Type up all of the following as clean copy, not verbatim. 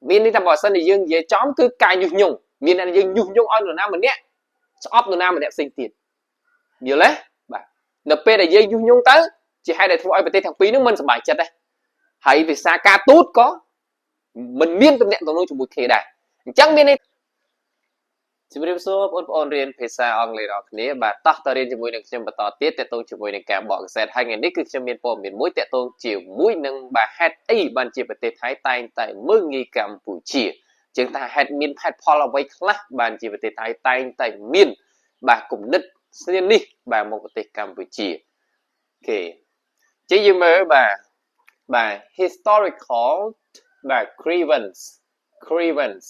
មានន័យថាបើសិនជាយើងនិយាយចំគឺការញុះញង់មានន័យថាយើងញុះញង់ឲ្យនរណាម្នាក់ស្អប់នរណាម្នាក់ផ្សេងទៀតយល់ទេបាទនៅពេលដែលយើងញុះញង់ទៅជាហេតុដែលធ្វើឲ្យប្រទេសទាំងពីរនោះមិនសប្បាយចិត្តដែរហើយភាសាការទូតក៏មិនមានទំនាក់ទំនងជាមួយគ្នាដែរអញ្ចឹងមានន័យជំរាបសួរបងប្អូនរៀនភាសាអង់គ្លេសដល់គ្នាបាទតោះតរៀនជាមួយនឹងខ្ញុំបន្តទៀតទាក់ទងជាមួយនឹងការបកកសែតហើយថ្ងៃនេះគឺខ្ញុំមានព័ត៌មានមួយទាក់ទងជាមួយនឹងបាទហេតុអីបានជាប្រទេសថៃតែងតែមើលងាយកម្ពុជាជាងថាហេតុមានហេតុផលអ្វីខ្លះបានជាប្រទេសថៃតែងតែមានបាទគំនិតស្នានេះបាទមកប្រទេសកម្ពុជាគេជាយើងមើលបាទបាទ historical បាទ grievance grievance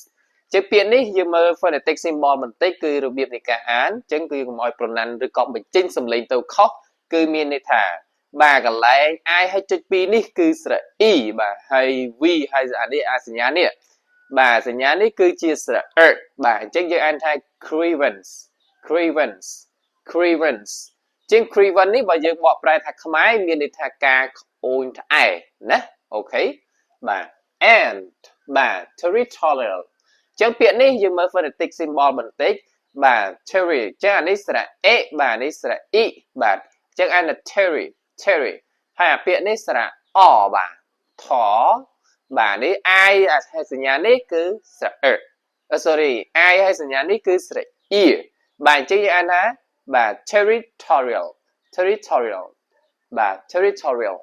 ជាពាក្យនេះយើងមើល phonetic symbol បន្តិចគឺរបៀបនៃការអានអញ្ចឹងគឺកុំឲ្យ pronounce ឬក៏បញ្ចេញសំឡេងទៅខុសគឺមានន័យថាបាទកន្លែង i ហើយចុច2នេះគឺស្រៈ e បាទហើយ v ហើយអានេះអាសញ្ញានេះបាទសញ្ញានេះគឺជាស្រៈ e បាទអញ្ចឹងយើងអានថា grievance grievance grievance ជាង grievance នេះបើយើងបកប្រែថាខ្មែរមានន័យថាការក្អូញត្អែណា OK បាទ and បាទ territorial ចឹងពាក្យនេះយើងមើល phonetic symbol បន្តិចបាទ terry ចឹងអានេះស្រៈ e បាទនេះស្រៈ e បាទចឹងអានថា terry terry ហើយអាពាក្យនេះស្រៈ o បាទថបាទនេះ i អាសញ្ញានេះគឺស្រៈ e sorry i ហើយសញ្ញានេះគឺស្រៈ e បាទអញ្ចឹងយើងអានថាបាទ territorial territorial បាទ territorial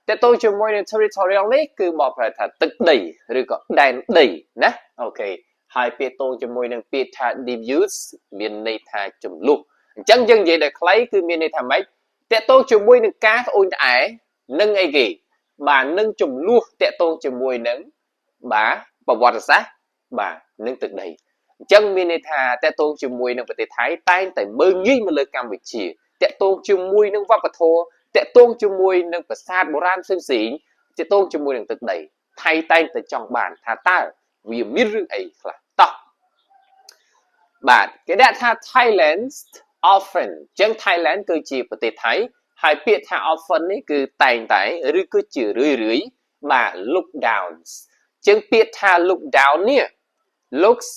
តើតើជាមួយនឹង territorial នេះគឺបកប្រែថាទឹកដីឬក៏ដែនដីណា OK ហើយពាក្យតងជាមួយនឹងពាក្យថា disputes មានន័យថាជម្លោះអញ្ចឹងយើងនិយាយដល់ខ្លីគឺមានន័យថាម៉េចតកតងជាមួយនឹងការត្អូញត្អែនឹងអីគេបាទនឹងជម្លោះតកតងជាមួយនឹងបាទប្រវត្តិសាស្ត្របាទនឹងទឹកដីអញ្ចឹងមានន័យថាតកតងជាមួយនឹងប្រទេសថៃតែងតែមើលងាយមកលើកម្ពុជាតកតងជាមួយនឹងវប្បធម៌តកតងជាមួយនឹងប្រាសាទបុរាណផ្សេងផ្សេងតកតងជាមួយនឹងទឹកដីថៃតែងតែចង់បានថាតើវាមានរឿងអីខ្លះតោះបាទគេដាក់ថា Thailand often អញ្ចឹង Thailand គឺជាប្រទេសថៃហើយពាក្យថា often នេះគឺតែងតែឬគឺជារឿយរឿយបាទ look downs ជាងពាក្យថា look down នេះ looks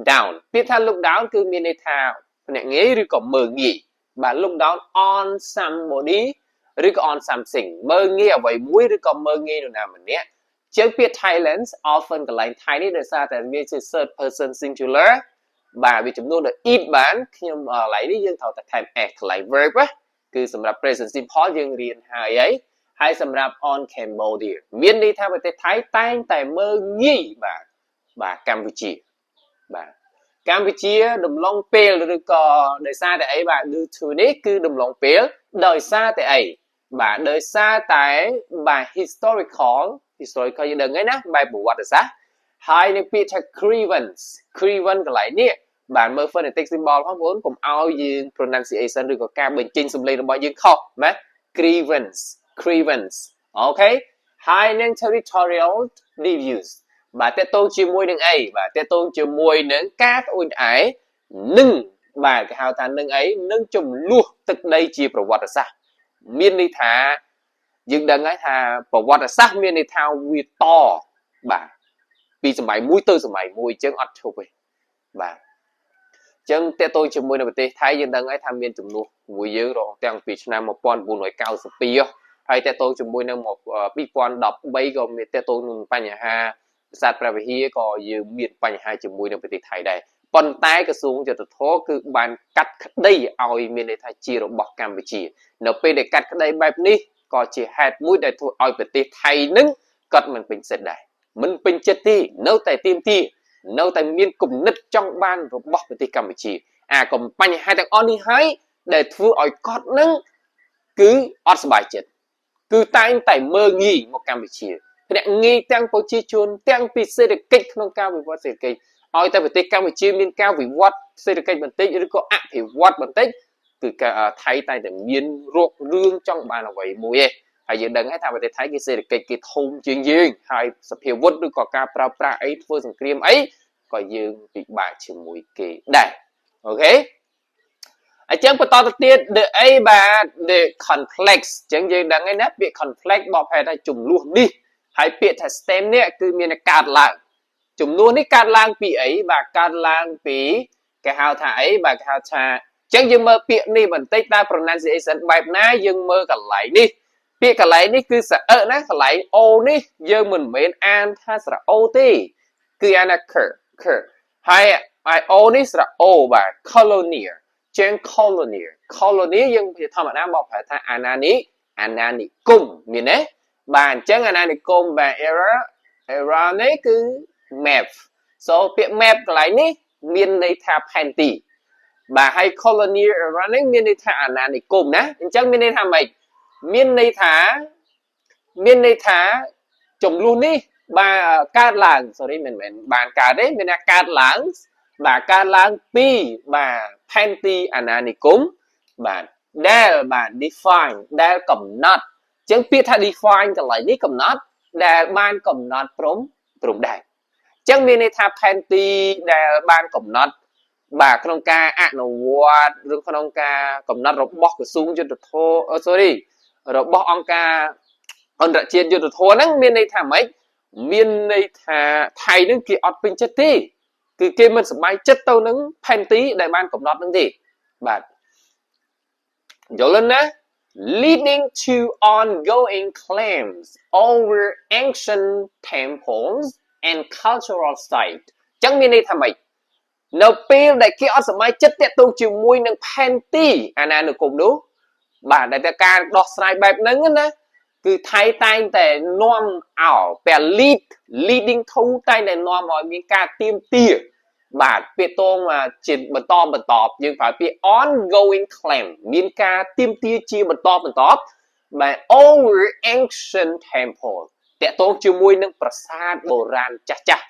down ពាក្យថា look down គឺមានន័យថាភ្នាក់ងាយឬក៏មើលងាយបាទ look down on somebody ឬក៏ on something មើលងាយអ្វីមួយឬក៏មើលងាយនរណាម្នាក់ជាងពាក្យ Thailand often កន្លែង Thai នេះដោយសារតែវាជា third person singular បាទវាចំនួនដល់ it បានខ្ញុំកន្លែងនេះយើងត្រូវតែថែម s កន្លែង verb គឺសម្រាប់ present simple យើងរៀនហើយហើយហើយសម្រាប់ on Cambodia មានន័យថាប្រទេសថៃតែងតែមើលងាយបាទបាទកម្ពុជាបាទកម្ពុជាដំឡុងពេលឬក៏ដោយសារតែអីបាទ due to នេះគឺដំឡុងពេលដោយសារតែអីបាទដោយសារតែបាទ historical historical យើងដឹងហើយណាបែបប្រវត្តិសាស្ត្រហើយនឹងពាក្យថា grievance grievance កន្លែងនេះបាទមើល phonetic symbol ផងបងប្អូនកុំឲ្យយើង pronunciation ឬក៏ការបញ្ចេញសំឡេងរបស់យើងខុសណា grievance grievance OK ហើយនឹង territorial disputes បាទតកតងជាមួយនឹងអីបាទតកតងជាមួយនឹងការត្អូញត្អែនឹងបាទគេហៅថានឹងអីនឹងជម្លោះទឹកដីជាប្រវត្តិសាស្ត្រមានន័យថាយើងដឹងហើយថាប្រវត្តិសាស្ត្រមានន័យថាវាតបាទពីសម័យមួយទៅសម័យមួយអញ្ចឹងអត់ឈប់ទេបាទអញ្ចឹងតកតងជាមួយនៅប្រទេសថៃយើងដឹងហើយថាមានចំនួនមួយយើងរងតាំងពីឆ្នាំ1992ហើយតកតងជាមួយនឹង2013ក៏មានតកតងនឹងបញ្ហាប្រាសាទព្រះវិហារក៏យើងមានបញ្ហាជាមួយនឹងប្រទេសថៃដែរប៉ុន្តែក្រសួងយុត្តិធម៌គឺបានកាត់ក្តីឲ្យមានន័យថាជារបស់កម្ពុជា នៅពេលដែលកាត់ក្តីបែបនេះក៏ជាហេតុមួយដែលធ្វើឲ្យប្រទេសថៃនឹងគាត់មិនពេញចិត្តដែរមិនពេញចិត្តទេនៅតែទាមទារនៅតែមានគំនិតចង់បានរបស់ប្រទេសកម្ពុជា អាកំបញ្ហាទាំងអស់នេះហើយដែលធ្វើឲ្យគាត់នឹងគឺអត់សប្បាយចិត្តគឺតែងតែមើលងាយមកកម្ពុជាភ្នាក់ងាយទាំងប្រជាជនទាំងពីសេដ្ឋកិច្ចក្នុងការវិវត្តសេដ្ឋកិច្ចឲ្យតែប្រទេសកម្ពុជាមានការវិវត្តសេដ្ឋកិច្ចបន្តិចឬក៏អភិវឌ្ឍបន្តិចគឺការថៃតែតែមានរោគរឿងចង់បានអ្វីមួយឯងហើយយើងដឹងហើយថាប្រទេសថៃគេសេដ្ឋកិច្ចគេធំជាងយើងហើយសភាវុធឬក៏ការប្រើប្រាស់អីធ្វើសង្គ្រាមអីក៏យើងពិបាកជាមួយគេដែរ OK អញ្ចឹងបន្តទៅទៀត the អីបាទ the conflict អញ្ចឹងយើងដឹងហើយណាពាក្យ conflict បកប្រែថាជម្លោះនេះហើយពាក្យថា stem នេះគឺមានកើតឡើង ចំនួននេះកើតឡើងពីអីបាទកើតឡើងពីគេហៅថាអីបាទគេហៅថាអញ្ចឹងយើងមើលពាក្យនេះបន្តិចតើ pronunciation បែបណាយើងមើលកន្លែងនេះពាក្យកន្លែងនេះគឺស្រអឹណាកន្លែង o នេះយើងមិនមែនអានថាស្រអូទេគឺអានថា k k ហើយហើយ o នេះស្រអូបាទ colonial ជាង colonial colonial យើងជាធម្មតាមកប្រែថាអាណានិអាណានិគមមានទេបាទអញ្ចឹងអាណានិគមបាទ era era នេះគឺ map so ពាក្យ map កន្លែងនេះមានន័យថាផែនទីបាទហើយ colonial era នេះមានន័យថាអាណានិគមណាអញ្ចឹងមានន័យថាម៉េចមានន័យថាមានន័យថាចំនួននេះបាទកើតឡើង sorry មិនមែនបានកើតទេមានថាកើតឡើងបាទកើតឡើងពីបាទផែនទីអាណានិគមបាទដែលបាទ define ដែលកំណត់អញ្ចឹងពាក្យថា define កន្លែងនេះកំណត់ដែលបានកំណត់ព្រំព្រំដែនអញ្ចឹងមានន័យថាផែនទីដែលបានកំណត់បាទក្នុងការអនុវត្តឬក្នុងការកំណត់របស់ក្រសួងយុត្តិធម៌ sorry របស់អង្គការអន្តរជាតិយុត្តិធម៌ហ្នឹងមានន័យថាម៉េចមានន័យថាថៃនឹងគេអត់ពេញចិត្តទេគឺគេមិនសប្បាយចិត្តទៅនឹងផែនទីដែលបានកំណត់នឹងទេបាទយល់ណា Leading to ongoing claims over ancient temples and cultural sites ចឹងមានន័យថាម៉េចនៅពេលដែលគេអត់សប្បាយចិត្តតាក់ទងជាមួយនឹងផែនទីអាណានិគមនោះបាទដែលតែការដោះស្រាយបែបហ្នឹងណាគឺថៃតែងតែនាំឲ្យពេល lead leading to តែងតែនាំឲ្យមានការទៀមទាបាទពាក្យតងជាបន្តបន្តយើងប្រើពាក្យ ongoing claim មានការទៀមទាជាបន្តបន្តបាទ over ancient temple តាក់ទងជាមួយនឹងប្រាសាទបុរាណចាស់ចាស់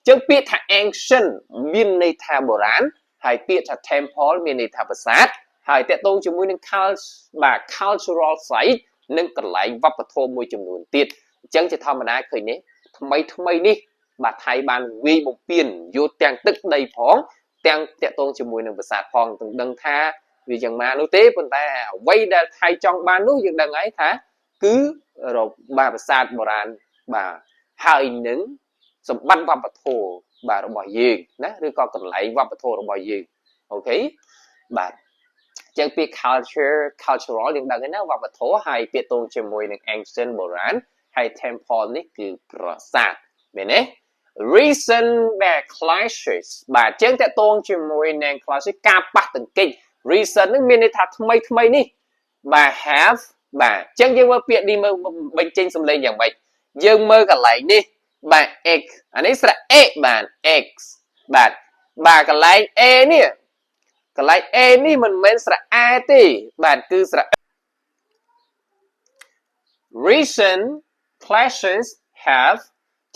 ចឹងពាក្យថា ancient មានន័យថាបុរាណហើយពាក្យថា temple មានន័យថាប្រាសាទហើយតាក់ទងជាមួយនឹង culture បាទ cultural site និងកន្លែងវប្បធម៌មួយចំនួនទៀតអញ្ចឹងជាធម្មតាឃើញនេះថ្មីថ្មីនេះបាទថៃបានវាយបំពេញយកទាំងទឹកដីផងទាំងតាក់ទងជាមួយនឹងប្រាសាទផងទាំងដឹងថាវាយ៉ាងម៉ានោះទេប៉ុន្តែអ្វីដែលថៃចង់បាននោះយើងដឹងហើយថាគឺបាទប្រាសាទបុរាណបាទហើយនឹងសម្បត្តិវប្បធម៌បាទរបស់យើងណាឬក៏កន្លែងវប្បធម៌របស់យើង OK បាទចឹងពាក្យ culture cultural យើងដឹងហើយណាវប្បធម៌ហើយពាក្យតងជាមួយនឹង ancient បុរាណហើយ temple នេះគឺប្រាសាទមែនទេ Recent បាទ clashes បាទចឹងតកតងជាមួយនឹង clashes ការប៉ះទង្គិច recent នឹងមានន័យថាថ្មីថ្មីនេះបាទ have បាទចឹងយើងមើលពាក្យនេះមើលបញ្ចេញសំឡេងយ៉ាងម៉េចយើងមើលកន្លែងនេះបាទ x អានេះស្រៈ a បាទ x បាទបាទកន្លែង a នេះកន្លែង a នេះមិនមែនស្រៈ a ទេបាទគឺស្រៈ Recent clashes have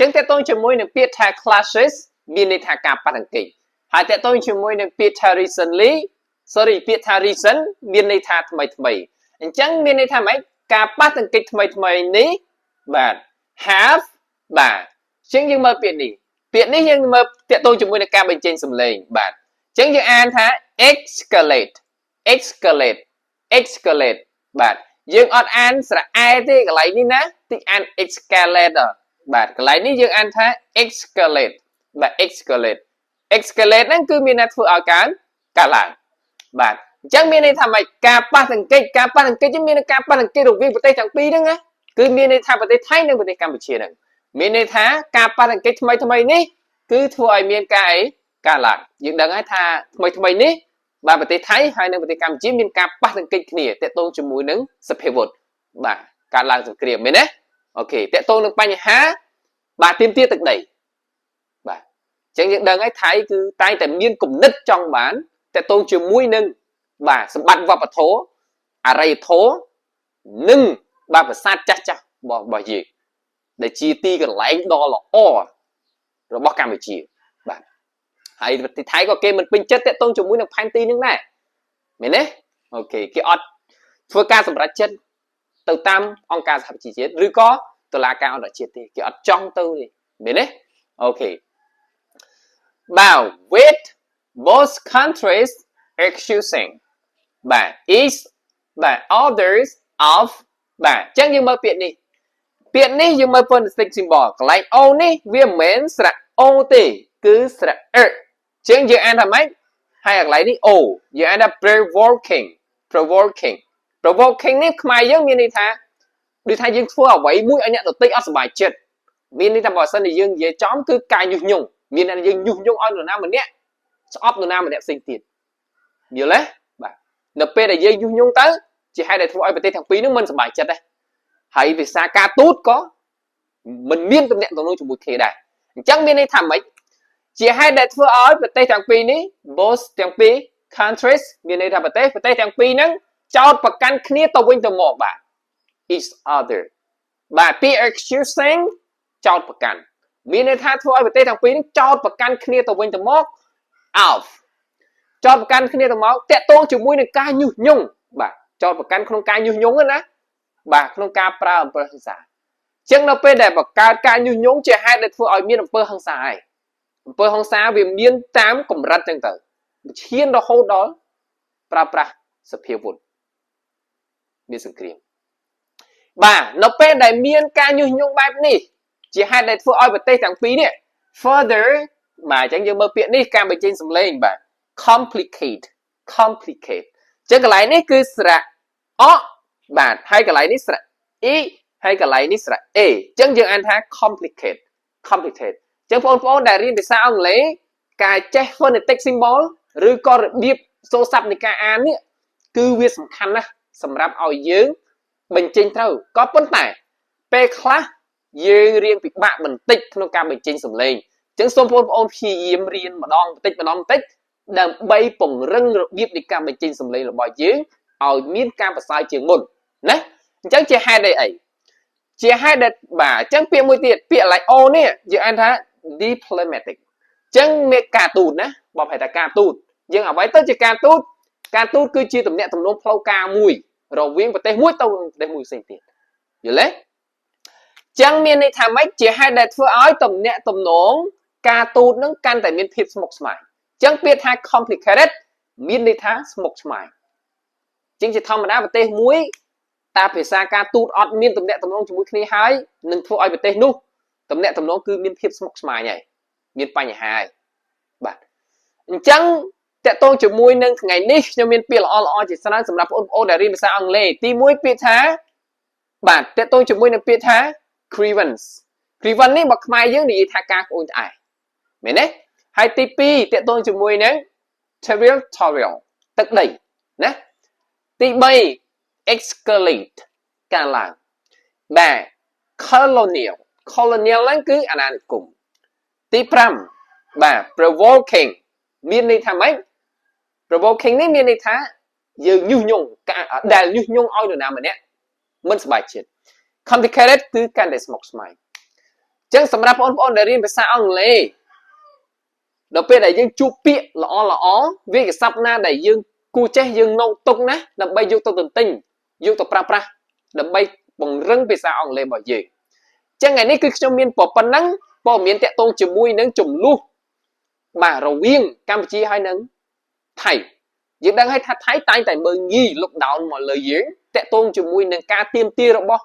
ចឹងតើតើជាមួយនឹងពាក្យថា clashes មានន័យថាការប៉ះទង្គិចហើយតើតើជាមួយនឹងពាក្យថា recently sorry ពាក្យថា recent មានន័យថាថ្មីថ្មីអញ្ចឹងមានន័យថាម៉េចការប៉ះទង្គិចថ្មីថ្មីនេះបាទ have បាទអញ្ចឹងយើងមើលពាក្យនេះពាក្យនេះយើងមើលតាក់ទងជាមួយនឹងការបញ្ចេញសំឡេងបាទអញ្ចឹងយើងអានថា escalate escalate escalate បាទយើងអត់អានស្រៈអែទេកន្លែងនេះណាតិចអាន escalate បាទកន្លែងនេះយើងអានថា escalate បាទ escalate escalate ហ្នឹងគឺមានន័យធ្វើឲ្យកើនកើនឡើងបាទអញ្ចឹងមានន័យថាម៉េចការប៉ះទង្គិចការប៉ះទង្គិចមានការប៉ះទង្គិចរវាងប្រទេសទាំងពីរហ្នឹងណាគឺមានន័យថាប្រទេសថៃនិងប្រទេសកម្ពុជាហ្នឹងមានន័យថាការប៉ះទង្គិចថ្មីថ្មីនេះគឺធ្វើឲ្យមានការអីការឡើងយើងដឹងហើយថាថ្មីថ្មីនេះបាទប្រទេសថៃហើយនិងប្រទេសកម្ពុជាមានការប៉ះទង្គិចគ្នាទាក់ទងជាមួយនឹងសភាវុធបាទការឡើងសង្គ្រាមមែនទេOK ទាក់ទងនឹងបញ្ហាបាទទាមទារទឹកដីបាទអញ្ចឹងយើងដឹងហើយថៃគឺតែងតែមានគំនិតចង់បានទាក់ទងជាមួយនឹងបាទសម្បត្តិវប្បធម៌អរិយធម៌និងបាទប្រាសាទចាស់ចាស់របស់យើងដែលជាទីកន្លែងដ៏ល្អរបស់កម្ពុជាបាទហើយប្រទេសថៃក៏គេមិនពេញចិត្តទាក់ទងជាមួយនឹងផែនទីនឹងដែរមែនទេOK គេអត់ធ្វើការសម្រេចចិត្តទៅតាមអង្គការសហប្រជាជាតិឬក៏តុលាការអន្តរជាតិទេគេអត់ចង់ទៅទេមែនទេOK បាទ with both countries accusing បាទ each បាទ others of បាទអញ្ចឹងយើងមើលពាក្យនេះពាក្យនេះយើងមើល phonetic symbol កន្លែង o នេះវាមិនមែនស្រៈ អូទេគឺស្រៈអឺជាងយើងអានថាម៉េចហើយកន្លែងនេះអូយើងអានថា provoking provoking provoking នេះខ្មែរយើងមានន័យថាដូចថាយើងធ្វើអ្វីមួយឲ្យអ្នកដទៃអត់សប្បាយចិត្តមានន័យថាបើសិនជាយើងនិយាយចំគឺការញុះញង់មានន័យយើងញុះញង់ឲ្យនរណាម្នាក់ស្អប់នរណាម្នាក់ផ្សេងទៀតយល់ទេបាទនៅពេលដែលយើងញុះញង់ទៅជាហេតុដែលធ្វើឲ្យប្រទេសទាំងពីរនោះមិនសប្បាយចិត្តដែរហើយភាសាការទូតក៏មិនមានទំនាក់ទំនងជាមួយគ្នាដែរអញ្ចឹងមានន័យថាម៉េចជាហេតុដែលធ្វើឲ្យប្រទេសទាំងពីរនេះ both ទាំងពីរ countries មានន័យថាប្រទេសប្រទេសទាំងពីរហ្នឹងចោទប្រកាន់គ្នាទៅវិញទៅមកបាទ each other បាទពាក្យ accusing ចោទប្រកាន់មានន័យថាធ្វើឲ្យប្រទេសទាំងពីរនេះចោទប្រកាន់គ្នាទៅវិញទៅមក of ចោទប្រកាន់គ្នាទៅមកតាក់ទងជាមួយនឹងការញុះញង់បាទចោទប្រកាន់ក្នុងការញុះញង់ណាបាទក្នុងការប្រើអំពើហិង្សាចឹងនៅពេលដែលបង្កើតការញុះញង់ជាហេតុដែលធ្វើឲ្យមានអំពើហិង្សាហើយអំពើហិង្សាវាមានតាមកម្រិតចឹងទៅឈានរហូតដល់ប្រើប្រាស់សភាវុធមានសង្គ្រាមបាទនៅពេលដែលមានការញុះញង់បែបនេះជាហេតុដែលធ្វើឲ្យប្រទេសទាំងពីរនេះ further បាទអញ្ចឹងយើងមើលពាក្យនេះការបញ្ចេញសំឡេងបាទ complicate complicate អញ្ចឹងកន្លែងនេះគឺស្រៈអបាទហើយកន្លែងនេះស្រៈអ៊ីហើយកន្លែងនេះស្រៈអេអញ្ចឹងយើងអានថា complicate complicate អញ្ចឹងបងប្អូនដែលរៀនភាសាអង់គ្លេសការចេះ phonetic symbol ឬក៏របៀបសូរស័ព្ទនៃការអាននេះគឺវាសំខាន់ណាស់សម្រាប់ឲ្យយើងបញ្ចេញត្រូវក៏ប៉ុន្តែពេលខ្លះយើងរៀនពិបាកបន្តិចក្នុងការបញ្ចេញសំឡេងអញ្ចឹងសូមបងប្អូនព្យាយាមរៀនម្ដងបន្តិចម្ដងបន្តិចដើម្បីពង្រឹងរបៀបនៃការបញ្ចេញសំឡេងរបស់យើងឲ្យមានការប្រសើរជាងមុនណាអញ្ចឹងជាហេតុអីអីជាហេតុដែលបាទអញ្ចឹងពាក្យមួយទៀតពាក្យ like o នេះយើងអានថា diplomatic អញ្ចឹងមានការទូតណាបើប្រែថាការទូតយើងអ្វីទៅជាការទូតការទូតគឺជាទំនាក់ទំនងផ្លូវការមួយរវាងប្រទេសមួយទៅប្រទេសមួយផ្សេងទៀតយល់ទេចឹងមានន័យថាម៉េចជាហេតុដែលធ្វើឲ្យទំនាក់ទំនងការទូតនឹងកាន់តែមានភាពស្មុគស្មាញចឹងពាក្យថា complicated មានន័យថាស្មុគស្មាញជាងជាធម្មតាប្រទេសមួយតាភាសាការទូតអត់មានទំនាក់ទំនងជាមួយគ្នាហើយនឹងធ្វើឲ្យប្រទេសនោះទំនាក់ទំនងគឺមានភាពស្មុគស្មាញហើយមានបញ្ហាហើយបាទអញ្ចឹងតកតងជាមួយនឹងថ្ងៃនេះខ្ញុំមានពាក្យល្អល្អជាច្រើនសម្រាប់បងប្អូនដែលរៀនភាសាអង់គ្លេសទី1ពាក្យថាបាទតកតងជាមួយនឹងពាក្យថា grievance grievance នេះបើខ្មែរយើងនិយាយថាការក្អូញត្អែមែនទេហើយទី2តកតងជាមួយនឹង territorial ទឹកដីណាទី3 escalate ការឡើងបាទ colonial colonial ហ្នឹងគឺអាណានិគមទី5បាទ provoking មានន័យថាម៉េច provoking នេះមានន័យថាយើងញុះញង់ដែលញុះញង់ឲ្យនរណាម្នាក់មិនសប្បាយចិត្ត complicated គឺកាន់តែស្មុគស្មាញអញ្ចឹងសម្រាប់បងប្អូនដែលរៀនភាសាអង់គ្លេសដល់ពេលដែលយើងជួបពាក្យល្អល្អវាកស័ព្ទណាដែលយើងគួរចេះយើង note ទុកណាដើម្បីយកទៅទន្ទិញយកទៅប្រើប្រាស់ដើម្បីពង្រឹងភាសាអង់គ្លេសរបស់យើងអញ្ចឹងថ្ងៃនេះគឺខ្ញុំមានប៉ុណ្ណឹងព័ត៌មានតាក់ទងជាមួយនឹងចំនួនបាទរវាងកម្ពុជាហើយនិងថៃយើងដឹងហើយថាថៃតែងតែមើងងាយ look down មកលើយើងតាក់ទងជាមួយនឹងការទាមទាររបស់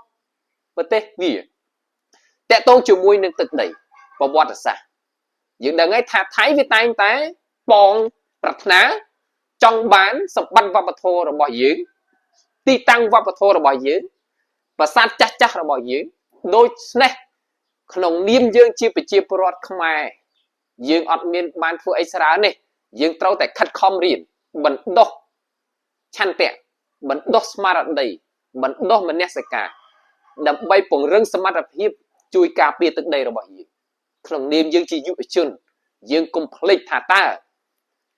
ប្រទេសវាតាក់ទងជាមួយនឹងទឹកដីប្រវត្តិសាស្ត្រយើងដឹងហើយថាថៃវាតែងតែបងប្រាថ្នាចង់បានសម្បត្តិវប្បធម៌របស់យើងទីតាំងវប្បធម៌របស់យើងប្រាសាទចាស់ចាស់របស់យើងដូច្នេះក្នុងនាមយើងជាប្រជាពលរដ្ឋខ្មែរយើងអត់មានបានធ្វើអីច្រើនទេយើងត្រូវតែខិតខំរៀនបណ្ដុះឆន្ទៈបណ្ដុះស្មារតីបណ្ដុះមនសិការដើម្បីពង្រឹងសមត្ថភាពជួយការពារទឹកដីរបស់យើងក្នុងនាមយើងជាយុវជនយើងកុំភ្លេចថាតើ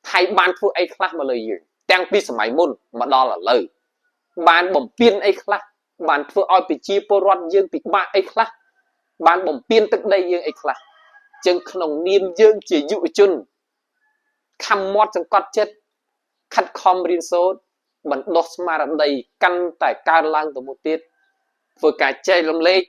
ថៃបានធ្វើអីខ្លះមកលើយើងតាំងពីសម័យមុនមកដល់ឥឡូវបានបំពេញអីខ្លះបានធ្វើឲ្យប្រជាពលរដ្ឋយើងពិបាកអីខ្លះបានបំពេញទឹកដីយើងអីខ្លះចឹងក្នុងនាមយើងជាយុវជនខំមាត់សង្កត់ចិត្តខិតខំរៀនសូត្របណ្ដុះស្មារតីកាន់តែកើនឡើងទៅមុខទៀតធ្វើការចែករំលែក